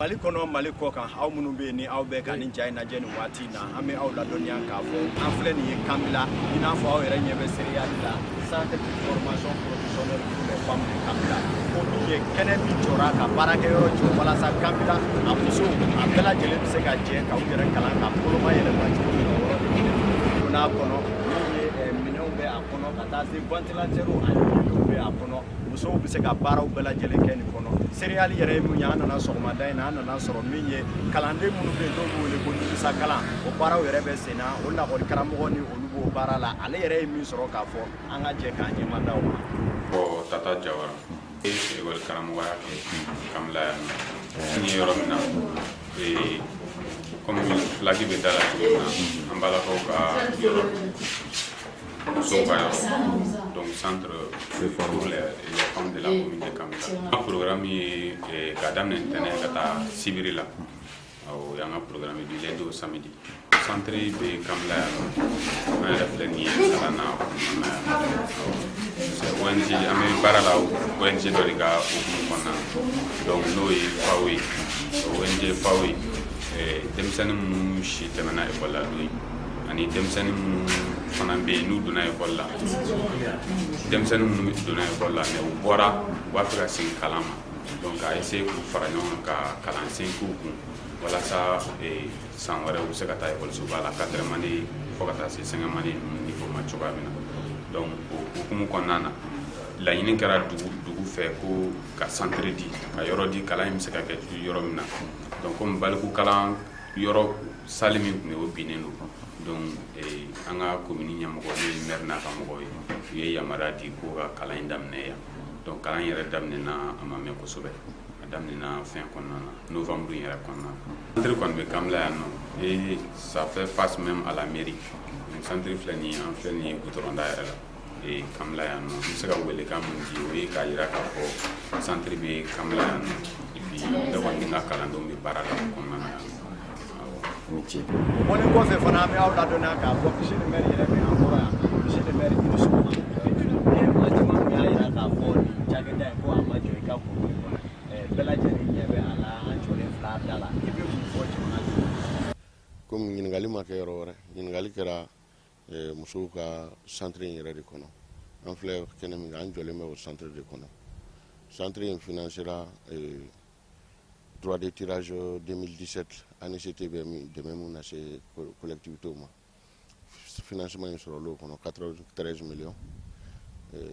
Mali kɔnɔ, Mali kɔ kan, aw minnu bɛ yen ni aw bɛ ka nin ja in lajɛ nin waati in na, an bɛ aw ladɔnniya k'a fɔ an filɛ nin ye Kanbila. I n'a fɔ aw yɛrɛ ɲɛ bɛ céréale la, Centre de formation professionnelle pour les femmes de Kanbila, ko min ye kɛnɛ min jɔra ka baarakɛyɔrɔ jɔ walasa Kanbila a musow a bɛɛ lajɛlen bɛ se ka jɛ ka u yɛrɛ kalan ka boloma yɛlɛma cogo min na, o yɔrɔ de filɛ. Donn'a kɔnɔ, min ye minɛnw bɛ a kɔnɔ, ka taa se ventilateur ani litw bɛ a kɔnɔ, musow bɛ se ka baaraw bɛɛ lajɛlen kɛ nin kɔnɔ. Céréale yɛrɛ ye mun ye, an nana sɔgɔmada in na, an nana sɔrɔ min ye kalanden minnu bɛ yen n'o bɛ wele ko nimisa kalan, o baaraw yɛrɛ bɛ sen na. O lakɔli karamɔgɔ ni olu b'o baara la, ale yɛrɛ ye min sɔrɔ k'a fɔ, an ka jɛ k'an ɲɛmada o ma. Bon, Tata Jawara e ekɔli karamɔgɔya kɛ Kanbila yan nɔ. N ye yɔrɔ min na, komi plaque bɛ da la cogo min na, an balakaw ka yɔrɔ, musow ka yɔrɔ, donc centre pour les femmes de la commune de Kanbila. An ka programme ye k'a daminɛ ntɛnɛn ka taa sibiri la. O y'an ka programme, du lundi au samedi. Centre bɛ Kanbila yan nɔ, an yɛrɛ filɛ nin ye kalan na kɔnɔna na yan. C'est ONG, an bɛ baara la ONG dɔ de ka hukumu kɔnɔna na, donc n'o ye FAO ye, ONG FAO ye. Denmisɛnnin minnu si tɛmɛna ekɔli la don ye, ani denmisɛnnin minnu fana bɛ yen n'u donna ekɔli la, denmisɛnnin minnu donna ekɔli la mais u bɔra, u b'a fɛ ka segin kalan ma, donc ka essayer k'u fara ɲɔgɔn kan ka kalansen k'u kun walasa san wɛrɛ u bɛ se ka taa ekɔlisoba la, quatrième année fo ka taa se cinquième année ninnu niveau ma cogoya min na. Donc o hukumu kɔnɔna na, laɲini kɛra dugu fɛ ko ka centre di, ka yɔrɔ di, kalan in bɛ se ka kɛ yɔrɔ min na. Donc komi baliku kalan yɔrɔ salle min tun bɛ yen, o binnen don, donc an ka commune ɲɛmɔgɔ, n'o ye maire n'a ka mɔgɔw ye, u ye yamaruya di ko ka kalan in daminɛ yan. Donc kalan yɛrɛ daminɛna, a ma mɛn kosɛbɛ, a daminɛna fɛn kɔnɔna na, novembre in yɛrɛ kɔnɔna na. Centre kɔni bɛ Kanbila yan nɔ et ça fait face même à la mairie. Donc centre filɛ nin ye, an filɛ nin ye goudron da yɛrɛ la Kanbila yan nɔ. N bɛ se ka welekan min di, o ye k'a jira k'a fɔ centre bɛ Kanbila yan nɔ et puis ne kɔni ni n ka kalandenw bɛ baara la o kɔnɔna na yan nɔ. Awɔ. O bɔlen kɔfɛ fana, an bɛ aw ladɔnniya k'a fɔ monsieur le maire yɛrɛ bɛ an kɔrɔ yan. Monsieur le maire, i ni sɔgɔma. Maa caman tun y'a jira k'a fɔ nin cakɛda in ko a ma jɔ i ka commune kɔnɔ. Bɛɛ lajɛlen ɲɛ bɛ a la, an jɔlen filɛ a da la. I bɛ mun fɔ jamana? Komi ɲininkali ma kɛ yɔrɔ wɛrɛ, ɲininkali kɛra musow ka centre in yɛrɛ de kɔnɔ. An filɛ kɛnɛ min kan, an jɔlen bɛ o centre de kɔnɔ. Centre in financera droit de tirage 2017, ANICT bɛ min dɛmɛ mun lase collectivités ma, financement in sɔrɔla o kɔnɔ, 93 millions.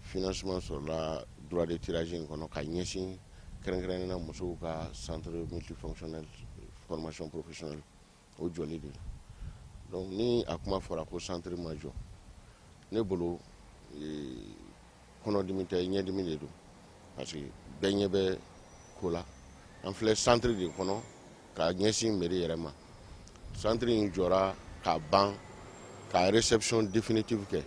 Financement sɔrɔla droit de tirage in kɔnɔ ka ɲɛsin kɛrɛnkɛrɛnnenya na musow ka centre multifonctionnel formation professionnelle, o jɔli de la. Donc ni a kuma fɔra ko centre ma jɔ, ne bolo kɔnɔdimi tɛ, ɲɛdimi de don, parce que bɛɛ ɲɛ bɛ ko la. An filɛ centre de kɔnɔ ka ɲɛsin mairie yɛrɛ ma. Centre in jɔra ka ban ka réception définitive kɛ.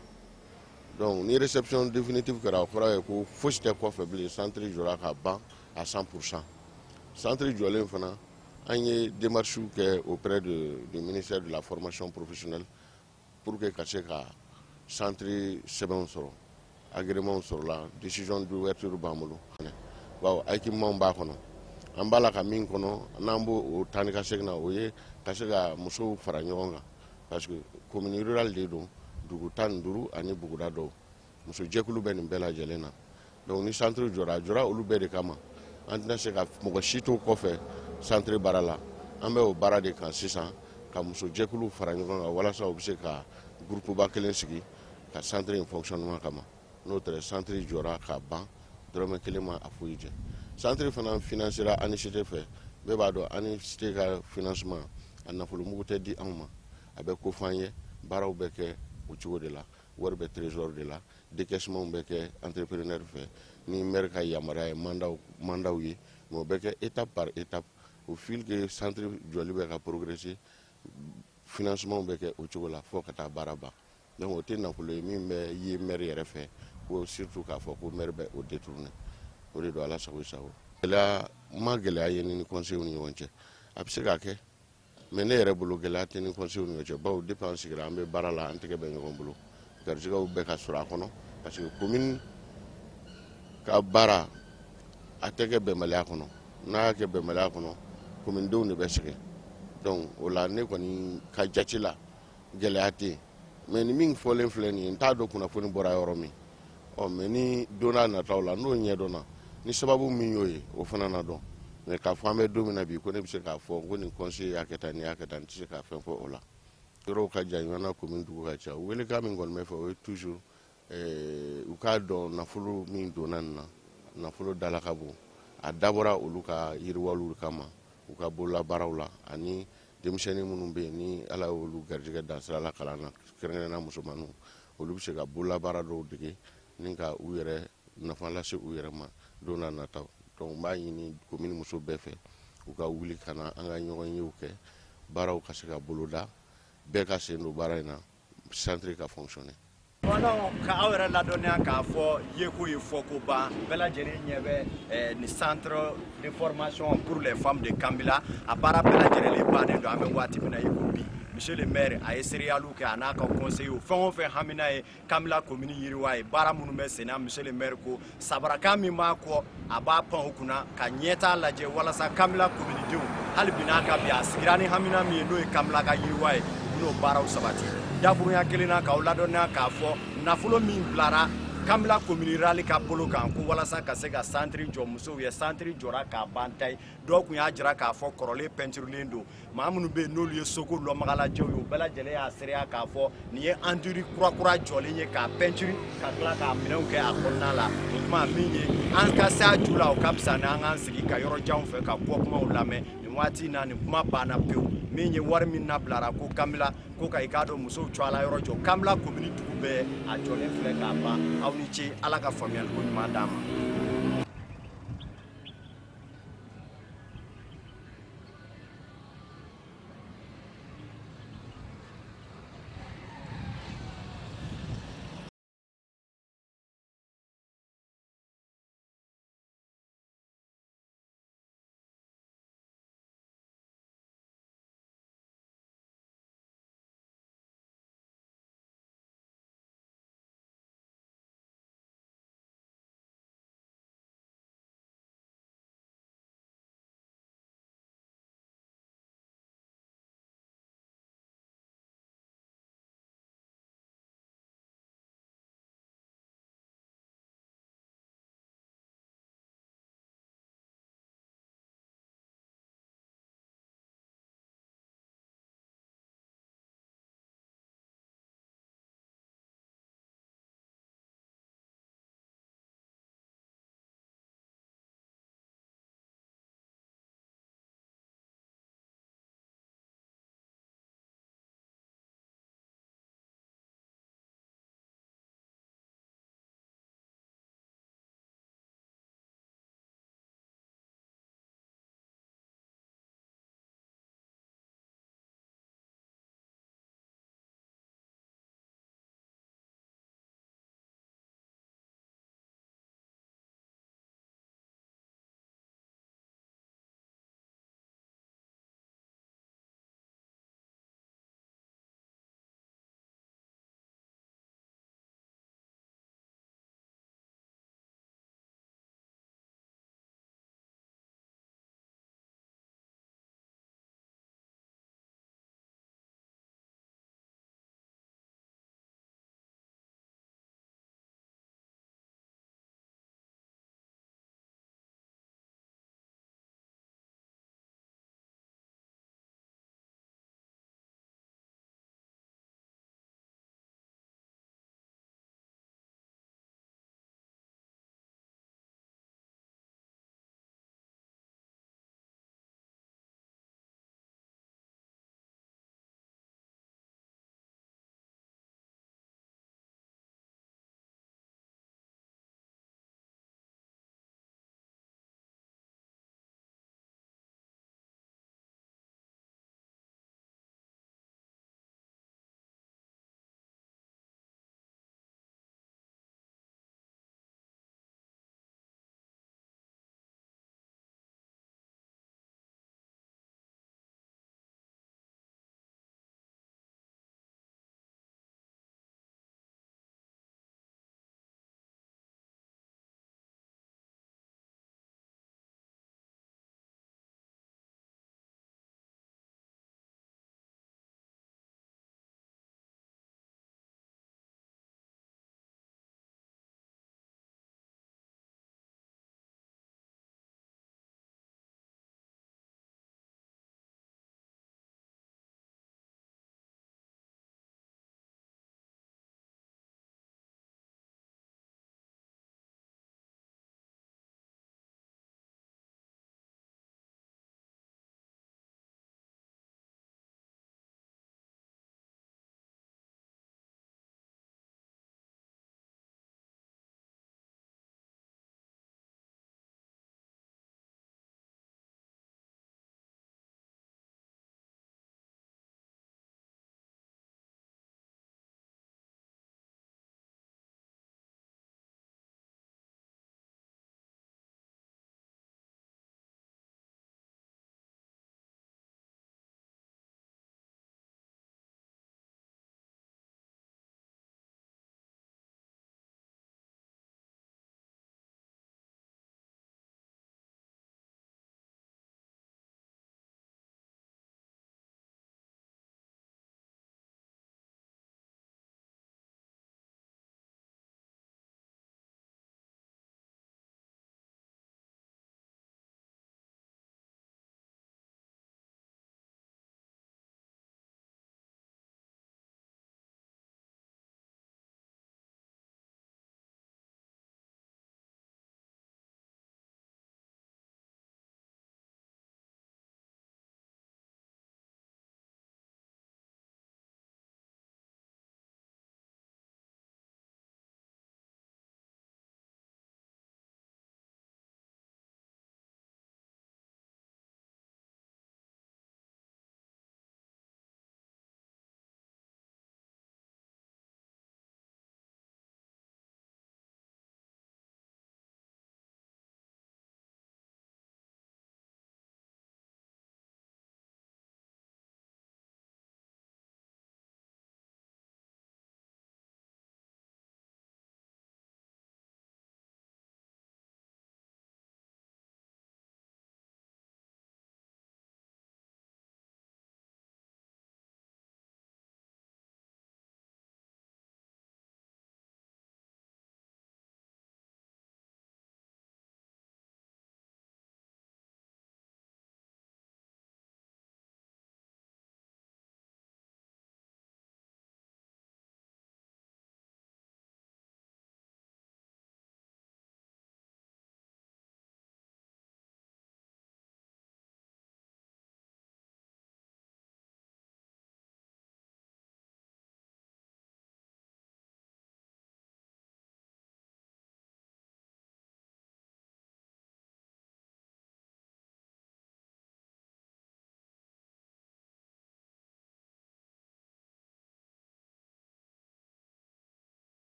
Donc ni réception définitive kɛra, o kɔrɔ ye ko fosi tɛ kɔfɛ bilen, centre jɔra ka ban à 100%. Centre jɔlen fana, an ye démarches kɛ auprès du ministère de la Formation professionnelle pour que ka se ka centre sɛbɛnw sɔrɔ, agrément sɔrɔla, décision d'ouverture b'an bolo, bawo équipement b'a kɔnɔ. An b'a la ka min kɔnɔ n'an b'o o taa ni ka segin na, o ye ka se ka musow fara ɲɔgɔn kan, parce que commune rurale de don, dugu 15 ani buguda dɔw, musojɛkulu bɛ nin bɛɛ lajɛlen na. Donc ni centre jɔra, a jɔra olu bɛɛ de kama. An tɛna se ka mɔgɔ si to kɔfɛ centre baara la. An bɛ o baara de kan sisan, ka musojɛkulu fara ɲɔgɔn kan walasa u bɛ se ka groupe ba kelen sigi ka centre in fonctionnement kama. N'o tɛ, centre jɔra ka ban, dɔrɔmɛ kelen ma a foyi jɛ. Centre fana financera ANICT fɛ. Bɛɛ b'a dɔn ANICT ka financement, a nafolomugu tɛ di anw ma, a bɛ ko fɔ an ye, baaraw bɛ kɛ o cogo de la, wari bɛ trésor de la, décaissement bɛ kɛ entrepreneur fɛ ni maire ka yamaruya ye, mandatw ye, mais o bɛ kɛ étape par étape au fil que centre jɔli bɛ ka progresser, financement bɛ kɛ o cogo la fo ka taa baara ban. Donc o tɛ nafolo ye min bɛ ye maire yɛrɛ fɛ, ko surtout k'a fɔ ko maire bɛ o détourner. O de don. Ala sago i sago. Gɛlɛya ma, gɛlɛya ye ni conseil ni ɲɔgɔn cɛ, a bɛ se ka kɛ, mais ne yɛrɛ bolo, gɛlɛya tɛ ni conseil ni ɲɔgɔn cɛ, bawo depuis an sigira, an bɛ baara la, an tɛgɛ bɛ ɲɔgɔn bolo, garijɛgɛw bɛ ka sɔrɔ a kɔnɔ, parce que commune ka baara a tɛ kɛ bɛnbaliya kɔnɔ. N'a y'a kɛ bɛnbaliya kɔnɔ, Kominidenw de bɛ sɛgɛn. Donc o la, ne kɔni ka jate la, gɛlɛya tɛ yen. Mais ni min fɔlen filɛ nin ye, n t'a dɔn kunnafoni bɔra yɔrɔ min. Ɔ, mais ni don n'a nataw la, n'o ɲɛdɔnna, ni sababu min y'o ye, o fana na dɔn. Mais k'a fɔ an bɛ don min na bi ko ne bɛ se k'a fɔ ko nin conseiller y'a kɛ tan, nin y'a kɛ tan, n tɛ se k'a fɛn fɔ o la. Yɔrɔw ka jan ɲɔgɔn na, komi dugu ka ca. Welekan min kɔni bɛ fɛ, o ye toujours u k'a dɔn nafolo min donna nin na, nafolo dala ka bon. A dabɔra olu ka yiriwaliw kama, u ka bololabaaraw la, ani denmisɛnnin minnu bɛ yen ni Ala y'olu garijɛgɛ dan sira la kalan na, kɛrɛnkɛrɛnnenya musomaninw, olu bɛ se ka bololabaara dɔw dege ni ka u yɛrɛ nafa lase u yɛrɛ ma don n'a nataw. Donc n b'a ɲini komini muso bɛɛ fɛ, u ka wuli ka na an ka ɲɔgɔn yew kɛ, baaraw ka se ka boloda, bɛɛ ka sen don baara in na, centre ka fonctionner. Ka aw yɛrɛ ladɔnniya k'a fɔ yeko ye fɔko ban. Bɛɛ lajɛlen ɲɛ bɛ nin centre de formation pour les femmes de Kambila, a baara bɛɛ lajɛlen bannen don. An bɛ waati min na i ko bi, monsieur le maire a ye céréales kɛ, a n'a ka conseillers, fɛn o fɛn hamina ye Kambila commune yiriwa ye, baara minnu bɛ sen na, monsieur le maire ko sabarakan min b'a kɔ, a b'a pan o kunna ka ɲɛtaa lajɛ walasa Kambila commune denw, hali bi n'a ka bi a sigira ni hamina min ye, n'o ye Kambila ka yiriwa ye, u bɛn'o baaraw sabati. Dakurunya kelen na, k'aw ladɔnniya k'a fɔ nafolo min bilara Kambila commune rurale ka bolo kan ko walasa ka se ka centre jɔ musow ye, centre jɔra k'a ban tayi. Dɔw tun y'a jira k'a fɔ kɔrɔlen pɛntirilen don. Maa minnu bɛ yen n'olu ye soko lɔnbagalajɛw ye, u bɛɛ lajɛlen y'a seereya k'a fɔ nin ye enduit kurakura jɔlen ye, k'a pɛntiri ka tila k'a minɛnw kɛ a kɔnɔna la. O tuma min ye an ka se a ju la, o ka fisa ni an k'an sigi ka yɔrɔ janw fɛ ka kɔ kumaw lamɛn. Nin waati in na, nin kuma banna pewu. Min ye wari min nabilara ko Kanbila ko ka i k'a dɔn musow cɔla yɔrɔ jɔ Kanbila komini dugu bɛɛ, a jɔlen filɛ k'a ban. Aw ni ce, Ala ka faamuyaliko ɲuman d'an ma.